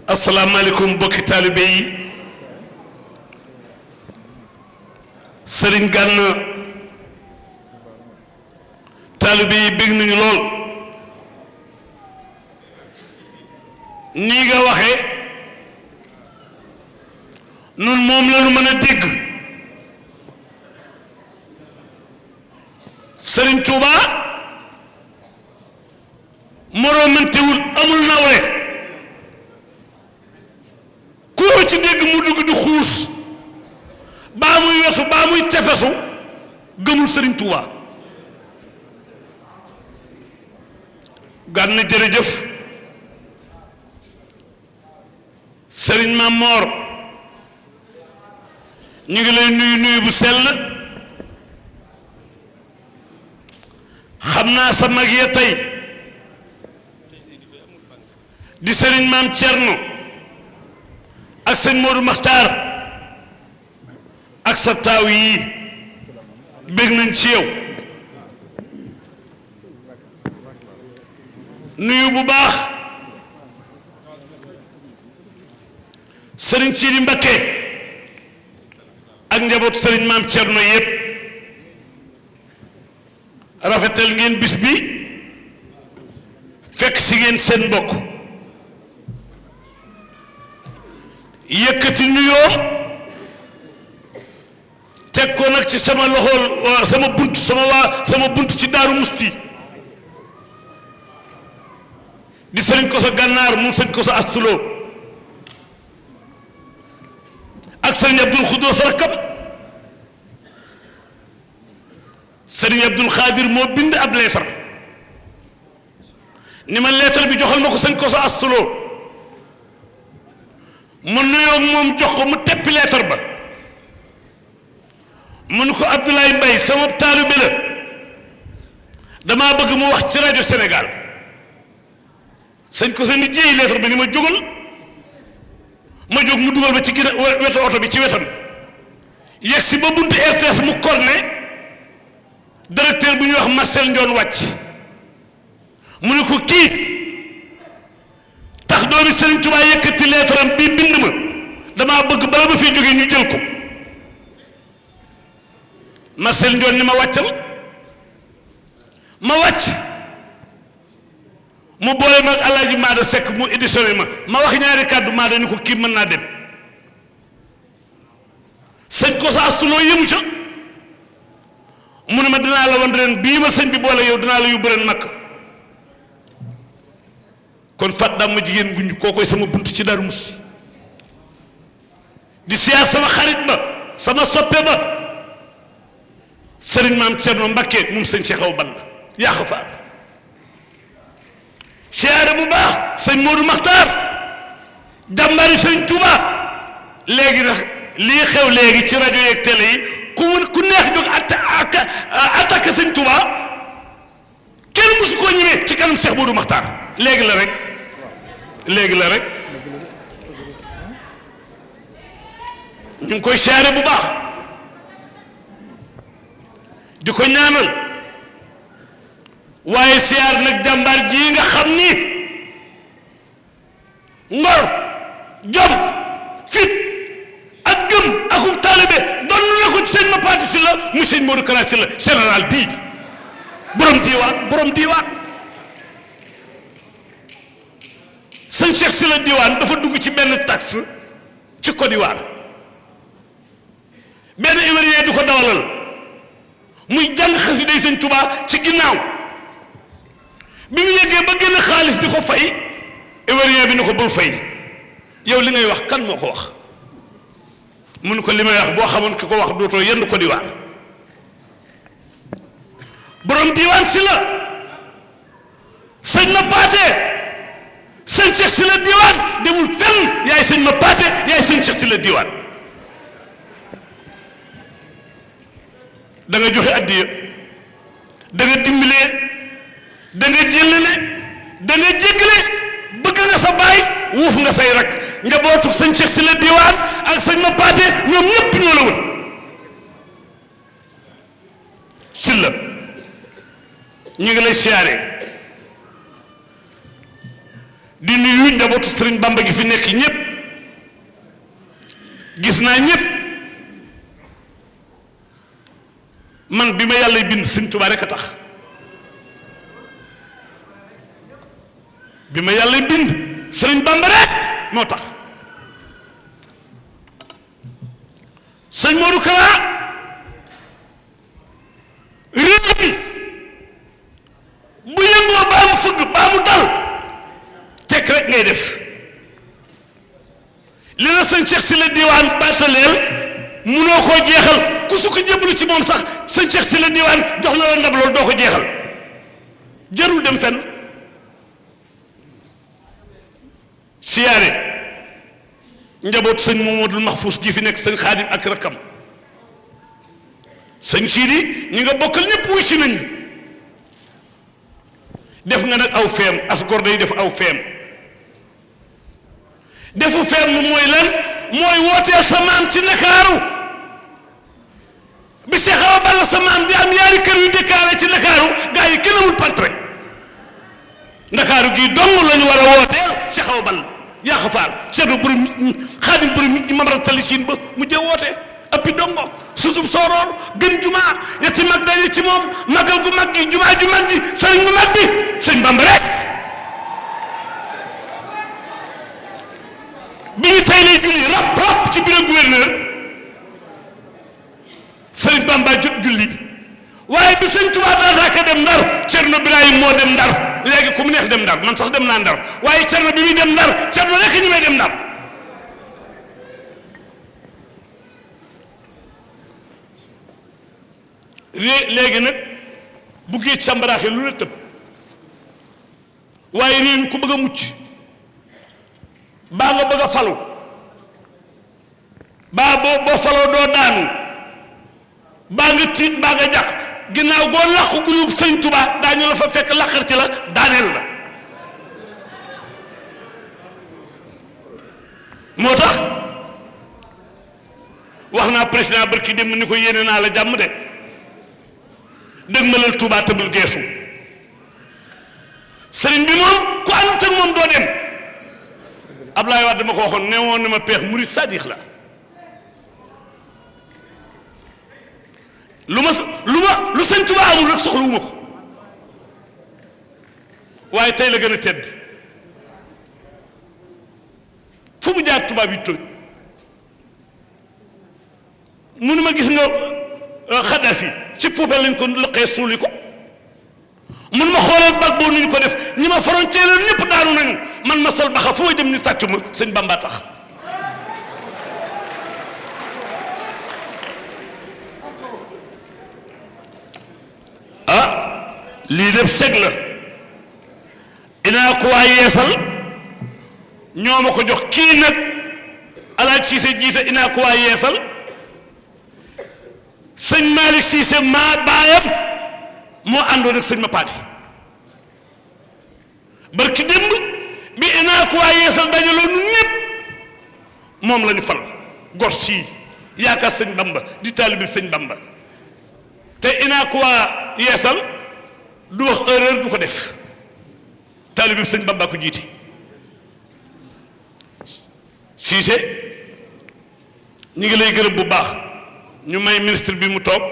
asalaamaaleykum bokki taalibe yi sëriñ Gana taalibe yi bég nañu lool nii nga waxe nun moom la ñu mën a dégg sëriñ Tuuba moroomantewul amul nawle koo ci dégg mu dugg di xuus baa muy wetu baa muy tefesu gëmul sëriñ Tuuba Gana jërëjëf sëriñ Maam Moor ñu ngi lay nuyu nuyu bu sell xam naa sa mag ya tey di sëriñ Maam Cerno ak sëñ Moodu Maxtaar ak sa taaw yi bég nañ ci yow nuyu bu baax sëriñ Siidi Mbakke ak njaboot sëriñ Maam Cerno yépp rafetal ngeen bis bi fekk si ngeen seen mbokk yëkkati nuyoo teg ko nag ci sama loxool sama bunt ci Daaru Musti di sëriñ Koso Gànnaar mu sëriñ Koso Astuloo ak sëriñ Abdul Xudoos rakkam sëriñ Abdul Xaadir moo bind ab leetar ni ma leetar bi joxal ma ko sëriñ Koso Astuloo mu nuyoo moom jox ko mu teppi leetar ba mu ne ko Abdoulaye Mbaye sama taalibe la damaa bëgg mu wax ci rajo Sénégal sëñ ko sa ni jéey leetar bi ni ma jógal ma jóg mu dugal ba ci gën a wetu oto bi ci wetam yegg si ba buntu RTS mu korne directeur bu ñuy wax Marcel Ndione wàcc mu ne ko kii tax doomi Sëriñ Tuubaa yëkkati leetaram bii bind ma damaa bëgg bala ma fiy jógee ñu jël ko Marcel Ndione ni ma wàccal ma wàcc mu boole mag Alaaji Maada Sekk mu éditionné ma wax ñaari kàddu Maada ni ko kii mën naa dem sëñ ko sa Astuloo yëmu ca mu ne ma dinaa la wan ren bii ma sëñ bi boole yow dinaa la yóbbu ren Makka kon fat dam ma jigéen guñu koo koy sama bunt ci Daaru Musti di siyaar sama xarit ba sama soppe ba sëriñ Maam Cerno Mbakke moom sëñ Cheikh Awa Balla yaa ko faar siyaare bu baax sëñ Moodu Maxtaar jàmbari sëñ Tuuba léegi nag lii xew léegi ci rajo yeeg télé yi ku neex jóg attaqué sëñ Tuuba kenn musu koo ñemee ci kanam Cheikh Moodu Maxtaar léegi la rek ñu ngi koy siyaare bu baax di ko ñaanal waaye siyaar nag jàmbaar ji nga xam ni ngor jom fit ak gëm akub taalibe doon na ko ci sëñ ma paati si la mu sëñ Modou Kara si la général bii borom diiwaan sëñ Cheikh si la diwaan dafa dugg ci benn taxe ci Côte d'Ivoire benn ivoirien di ko dawalal muy jàng xasida yi sëñ Tuubaa ci ginnaaw bi mu yeggee ba génn xaalis di ko fay ivoirien bi ni ko bul fay yow li ngay wax kan moo ko wax mun ko li may wax boo xamoon ki ko wax dootoo yenn Côte d'Ivoire borom diiwaan si la sëñ ma paate sëñ Cheikh si la diwaan demul fenn yaay sëñ ma paate yaay sëñ Cheikh si la diwaan da nga joxe addiya da nga dimbalee da nga jëllale da nga jéggale bëgg nga sa baay wuuf nga say rak njabootu sëñ Cheikh si la diwaan ak sëñ ma paate ñoom ñëpp ñoo la wër si la ñu ngi lay siyaare di nuyu njabootu Sëriñ Bamba gi fi nekk ñépp gis naa ñépp man bi ma yàlla bind Sëriñ Tuubaa rek a tax bi ma yàlla bind Sëriñ Bamba rek moo tax sëñ Modou Kara réew mi bu yëngoo baa mu fëgg baa mu dal tekk rek ngay def li la sëñ Cheikh si la diwaan baataleel munoo koo jeexal ku su ko jébbalu ci moom sax sëñ Cheikh si la diwaan jox na la ndab loolu doo ko jeexal jarul dem fenn siyaare njabootu sëñ Mamadou Mahfous ji fi nekk sëñ Xaadim ak rakkam sëñ Sidi ñi nga bokkal ñëpp wuy si nañ def nga nag aw feem as gor day def aw feem defu feem mooy lan mooy wooteel sa maam ci Ndakaaru bi Cheikh Awa Balla sa maam di am yaari kër yu déclaré ci Ndakaaru gaa yi kenn amul pantre Ndakaaru gii dong lañu war a wooteel Cheikh Awa Balla yaa xafaar Cheikh borom Xaadim borom imam rat sali siin ba mu jë woote ëppi dongo susub sooroor gën jumaa yetti mag daje ci moom magal gu mag gi jumaa ju mag ji sëriñ bu mag bi sëñ Bamba rek bi ñu tey lay julli rap ci bureau gouverneur sëriñ Bamba jot julli waaye bi sëñ Tuubaa daataaka dem Ndar Cerno Birahim moo dem Ndar léegi ku mu neex dem Ndar man sax dem naa Ndar waaye Cerno bi muy dem Ndar Cerno rekk ñu may dem Ndar léegi nag buggee càmbaraaxe lu la tëb waaye réew mi ku bëgg a mucc baa nga bëgg a falu baa boo faloo doo daanu baa nga tiit baa nga jax ginnaaw goo làqu groupe sëñ Tuubaa daañu la fa fekk làqar ci la daaneel la moo tax wax naa président barki dem ni ko yéene naa la jàmm de dëgg ma lal Tuubaa tëbul geesu sëriñ bi moom ku àndut ak moom doo dem Ablaye Wade dama ko waxoon ne woon na ma peex murit sadix la lu sëñ Tuubaa amul rek soxlawuma ko waaye tey la gën a tedd fu mu jaar tubaab yi toj mu ne ma gis nga Xadafi ci poubelle lañ ko lëqee suuli ko mun ma xoolal bag boo nuñ ko def ñi ma frontière leen ñëpp daanu nañu man ma sol baxa fu ma jëm ñu tàccu ma sëñ Bamba tax lii def seg la inaa ko waa yeesal ñoo ma ko jox kii nag alaaj Siise jiite inaa ko waa yeesal sëñ Malick Siise maa baayam moo àndoon ak sëñ ma paati barki démb bi inaa ko waa yeesal dajaloo nun ñépp moom lañu fal gor sii yaakaar sëñ Bamba di taalibi sëñ Bamba te inaa ko waa yeesal du wax erreur du ko def taalibi sëñ Bamba ko jiite Siise ñu ngi lay gërëm bu baax ñu may ministre bi mu toog